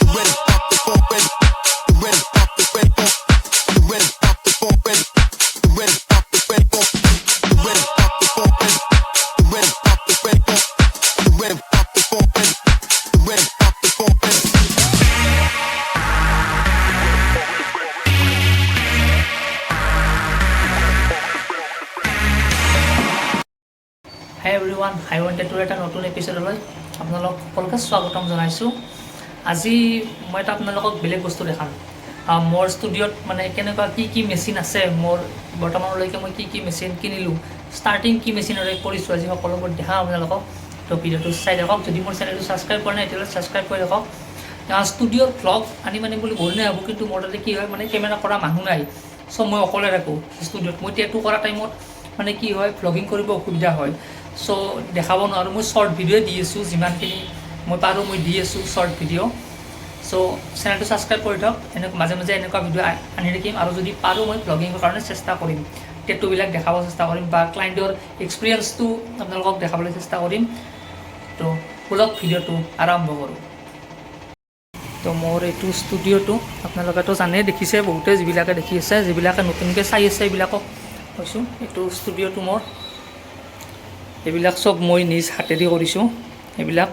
Ready, ready, ready, ready, ready, ready, ready, ready, ready, ready, ready, ready, ready, ready. Hi everyone, high টেটুৰ এটা নতুন এপিছ'ডলৈ আপোনালোক সকলোকে স্বাগতম জনাইছোঁ। আজি মই এটা আপোনালোকক বেলেগ বস্তু দেখাম। মোৰ ষ্টুডিঅ'ত মানে কেনেকুৱা কি কি মেচিন আছে, মোৰ বৰ্তমানলৈকে মই কি কি মেচিন কিনিলোঁ, ষ্টাৰ্টিং কি মেচিনেৰে কৰিছোঁ, আজি সকলোবোৰ দেখাম আপোনালোকক। তো ভিডিঅ'টো চাই থাকক। যদি মোৰ চেনেলটো ছাবস্ক্ৰাইব কৰা নাই, এতিয়ালৈ ছাবস্ক্ৰাইব কৰি ৰাখক। ষ্টুডিঅ'ৰ ভ্লগ আনিম আনিম বুলি বহুত দিনে ভাবোঁ, কিন্তু মোৰ তাতে কি হয়, মানে কেমেৰা কৰা মানুহ নাই। চ' মই অকলে থাকোঁ ষ্টুডিঅ'ত। মই টেটু কৰা টাইমত মানে কি হয়, ভ্লগিং কৰিব অসুবিধা হয়। চ' দেখাব নোৱাৰোঁ। মই শ্বৰ্ট ভিডিঅ' দি আছোঁ, যিমানখিনি মই পাৰোঁ মই দি আছোঁ শ্বৰ্ট ভিডিঅ'। চ' চেনেলটো ছাবস্ক্ৰাইব কৰি থওক। এনেকুৱা মাজে মাজে এনেকুৱা ভিডিঅ' আনি থাকিম আৰু যদি পাৰোঁ মই ভ্লগিঙৰ কাৰণে চেষ্টা কৰিম, টেটুবিলাক দেখাব চেষ্টা কৰিম বা ক্লাইণ্টৰ এক্সপিৰিয়েঞ্চটো আপোনালোকক দেখাবলৈ চেষ্টা কৰিম। তো ব'লক, ভিডিঅ'টো আৰম্ভ কৰোঁ। তো মোৰ এইটো ষ্টুডিঅ'টো আপোনালোকেতো জানেই, দেখিছে বহুতে। যিবিলাকে দেখি আছে, যিবিলাকে নতুনকৈ চাই আছে, এইবিলাকক কৈছোঁ, এইটো ষ্টুডিঅ'টো মোৰ। এইবিলাক চব মই নিজ হাতেদি কৰিছোঁ। এইবিলাক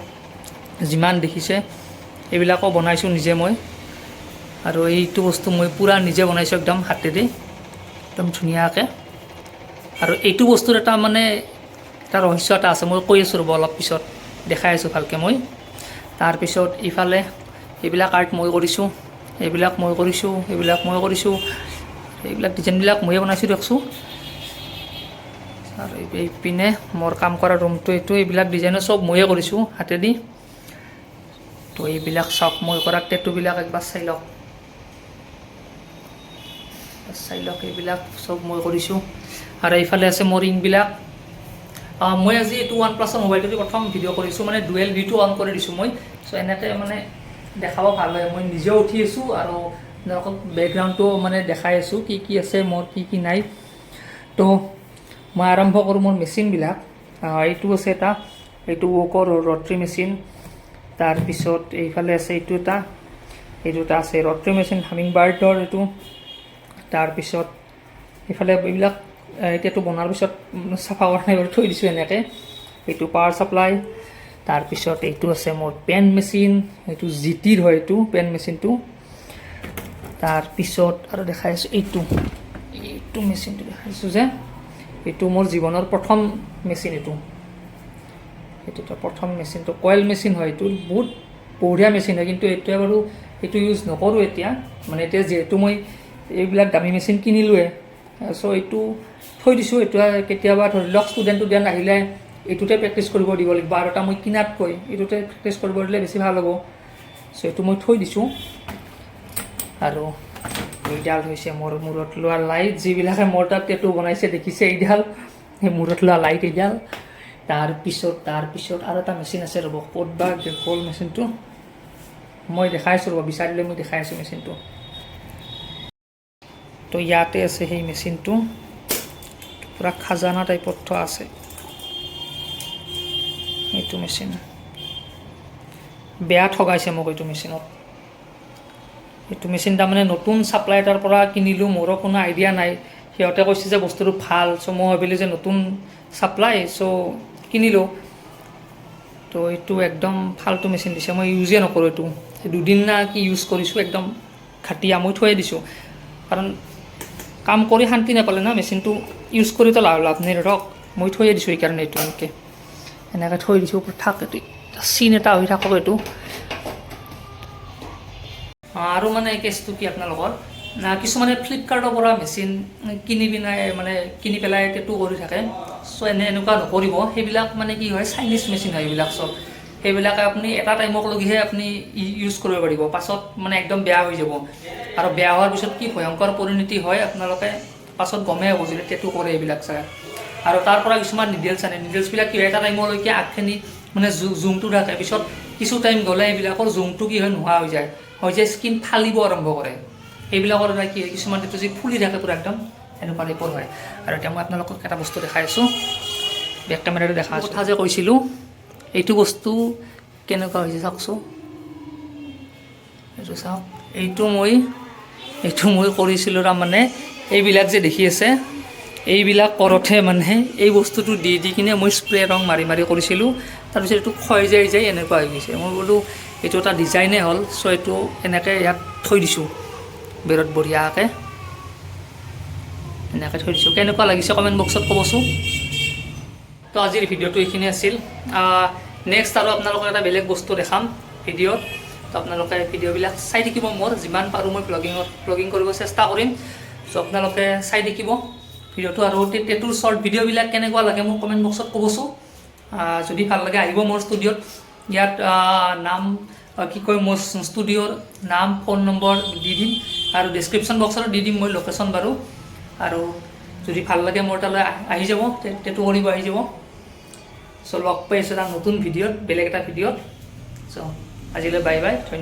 যিমান দেখিছে, এইবিলাকো বনাইছোঁ নিজে মই। আৰু এইটো বস্তু মই পূৰা নিজে বনাইছোঁ, একদম হাতেদি, একদম ধুনীয়াকৈ। আৰু এইটো বস্তুৰ এটা মানে এটা ৰহস্য এটা আছে, মই কৈ আছোঁ, ৰ'ব, অলপ পিছত দেখাই আছোঁ ভালকৈ মই। তাৰপিছত ইফালে এইবিলাক আৰ্ট মই কৰিছোঁ, এইবিলাক মই কৰিছোঁ, এইবিলাক মই কৰিছোঁ, এইবিলাক ডিজাইনবিলাক ময়ে বনাইছোঁ দিয়কচোন। আৰু এইপিনে মোৰ কাম কৰা ৰুমটো এইটো। এইবিলাক ডিজাইনো চব ময়ে কৰিছোঁ হাতেদি। তো এইবিলাক চাওক, মই কৰা টেটুবিলাক একবাৰ চাই লওক, চাই লওক। এইবিলাক চব মই কৰিছোঁ। আৰু এইফালে আছে মোৰ ইংবিলাক। মই আজি এইটো ওৱান প্লাছৰ মোবাইলটো দি প্ৰথম ভিডিঅ' কৰিছোঁ, মানে ডুৱেল ভিউটো অন কৰি দিছোঁ মই। চ' এনেকৈ মানে দেখাব ভাল হয়। মই নিজেও উঠি আছোঁ আৰু আপোনালোকক বেকগ্ৰাউণ্ডটো মানে দেখাই আছোঁ, কি কি আছে মোৰ, কি কি নাই। তো মই আৰম্ভ কৰোঁ মোৰ মেচিনবিলাক। এইটো আছে এটা, এইটো ৱৰ্কৰ ৰটাৰী মেচিন। তাৰপিছত এইফালে আছে এইটো এটা, এইটো এটা আছে ৰটাৰী মেচিন, হামিং বাৰ্ডৰ এইটো। তাৰপিছত এইফালে এইবিলাক এতিয়াতো বনোৱাৰ পিছত চাফা কৰা নাই বাৰু, থৈ দিছোঁ এনেকৈ। এইটো পাৱাৰ ছাপ্লাই। তাৰপিছত এইটো আছে মোৰ পেন মেচিন, এইটো জি টিৰ হয় এইটো পেন মেচিনটো। তাৰপিছত আৰু দেখাই আছোঁ, এইটো মেচিনটো দেখাইছোঁ যে এইটো মোৰ জীৱনৰ প্ৰথম মেচিন। এইটো এটা প্ৰথম মেচিনটো কইল মেচিন হয়। এইটো বহুত বঢ়িয়া মেচিন হয়, কিন্তু এতিয়া বাৰু এইটো ইউজ নকৰোঁ এতিয়া। মানে এতিয়া যিহেতু মই এইবিলাক দামী মেচিন কিনিলোৱে, চ' এইটো থৈ দিছোঁ। এইটো কেতিয়াবা ধৰি লওক ষ্টুডেণ্ট টুডেণ্ট আহিলে এইটোতে প্ৰেক্টিছ কৰিব দিব লাগিব। আৰু এটা মই কিনাতকৈ এইটোতে প্ৰেক্টিছ কৰিব দিলে বেছি ভাল হ'ব। চ' এইটো মই থৈ দিছোঁ। আৰু এইডাল হৈছে মোৰ মূৰত লোৱা লাইট। যিবিলাকে মোৰ তাত টেটু বনাইছে, দেখিছে এইডাল, সেই মূৰত লোৱা লাইট এইডাল। তাৰপিছত আৰু এটা মেচিন আছে, ৰ'ব, ক'ত বা গ'ল মেচিনটো? মই দেখাই আছোঁ, ৰ'ব, বিচাৰিলে মই দেখাই আছোঁ মেচিনটো। তো ইয়াতে আছে সেই মেচিনটো, পূৰা খাজানা টাইপত থোৱা আছে। এইটো মেচিন বেয়া ঠগাইছে মোক এইটো মেচিনত। এইটো মেচিন তাৰমানে নতুন ছাপ্লাই এটাৰ পৰা কিনিলোঁ, মোৰো কোনো আইডিয়া নাই। সিহঁতে কৈছে যে বস্তুটো ভাল। চ' মই ভাবিলোঁ যে নতুন ছাপ্লাই, চ' কিনিলোঁ। তো এইটো একদম ফাল্টু মেচিন দিছে। মই ইউজে নকৰোঁ এইটো। দুদিন না কি ইউজ কৰিছোঁ, একদম ঘাটিয়া, মই থৈয়ে দিছোঁ। কাৰণ কাম কৰি শান্তি নাপালে না, মেচিনটো ইউজ কৰিতো লাভ নাই ধৰক। মই থৈয়ে দিছোঁ সেইকাৰণে। এইটো এনেকৈ থৈ দিছোঁ। থাক, এইটো চিন এটা হৈ থাকক এইটো। আৰু মানে কেছটো কি আপোনালোকৰ না, কিছুমানে ফ্লিপকাৰ্টৰ পৰা মেচিন কিনি পিনাই, মানে কিনি পেলাই টেটু কৰি থাকে। চ' এনেকুৱা নকৰিব। সেইবিলাক মানে কি হয়, চাইনিজ মেচিন হয় এইবিলাক চব। সেইবিলাকে আপুনি এটা টাইমক লগিহে আপুনি ইউজ কৰিব পাৰিব, পাছত মানে একদম বেয়া হৈ যাব। আৰু বেয়া হোৱাৰ পিছত কি ভয়ংকৰ পৰিণতি হয়, আপোনালোকে পাছত গমেই হ'ব যদি টেটু কৰে এইবিলাক চাগে। আৰু তাৰ পৰা কিছুমান নিডেলছ আনে। নিডেলছবিলাক কি হয়, এটা টাইমলৈকে আগখিনি মানে জুমটো থাকে, পিছত কিছু টাইম গ'লে এইবিলাকৰ জুমটো কি হয়, নোহোৱা হৈ যায়, স্কিন ফালিব আৰম্ভ কৰে। সেইবিলাকৰ দ্বাৰা কি হয়, কিছুমান টেটু যি ফুলি থাকে পূৰা একদম, এনেকুৱা টাইপৰ হয়। আৰু এতিয়া মই আপোনালোকক এটা বস্তু দেখাই আছোঁ, বেক কেমেৰাটো দেখা কথা যে কৈছিলোঁ। এইটো বস্তু কেনেকুৱা হৈছে চাওকচোন। এইটো চাওক, এইটো মই কৰিছিলোঁ। তাৰমানে এইবিলাক যে দেখি আছে, এইবিলাক কৰোঁতে মানে এই বস্তুটো দি দি কিনে মই স্প্ৰে ৰং মাৰি মাৰি কৰিছিলোঁ। তাৰপিছত এইটো ক্ষয় যাই যাই এনেকুৱা হৈ গৈছে। মই বোলো এইটো এটা ডিজাইনে হ'ল। চ' এইটো এনেকৈ ইয়াত থৈ দিছোঁ, বেৰত বঢ়িয়াকৈ এনেকৈ থৈ দিছোঁ। কেনেকুৱা লাগিছে কমেণ্ট বক্সত ক'বচোন। তো আজিৰ ভিডিঅ'টো এইখিনি আছিল। নেক্সট আৰু আপোনালোকক এটা বেলেগ বস্তু দেখাম ভিডিঅ'ত। তো আপোনালোকে ভিডিঅ'বিলাক চাই থাকিব মোৰ। যিমান পাৰোঁ মই ভ্লগিং কৰিব চেষ্টা কৰিম। চ' আপোনালোকে চাই থাকিব ভিডিঅ'টো আৰু টেটুৰ শ্বৰ্ট ভিডিঅ'বিলাক কেনেকুৱা লাগে মোক কমেণ্ট বক্সত ক'বচোন। যদি ভাল লাগে আহিব মোৰ ষ্টুডিঅ'ত। ইয়াত নাম কি কয়, মোৰ ষ্টুডিঅ'ৰ নাম, ফোন নম্বৰ দি দিম আৰু ডেছক্ৰিপশ্যন বক্সতো দি দিম মই লোকেশ্যন বাৰু। আৰু যদি ভাল লাগে মোৰ তালৈ আহি যাব, টেটু কৰিব আহি যাব। চ' লগ পাইছোঁ এটা নতুন ভিডিঅ'ত, বেলেগ এটা ভিডিঅ'ত। চ' আজিলৈ বাই বাই, ধন্যবাদ।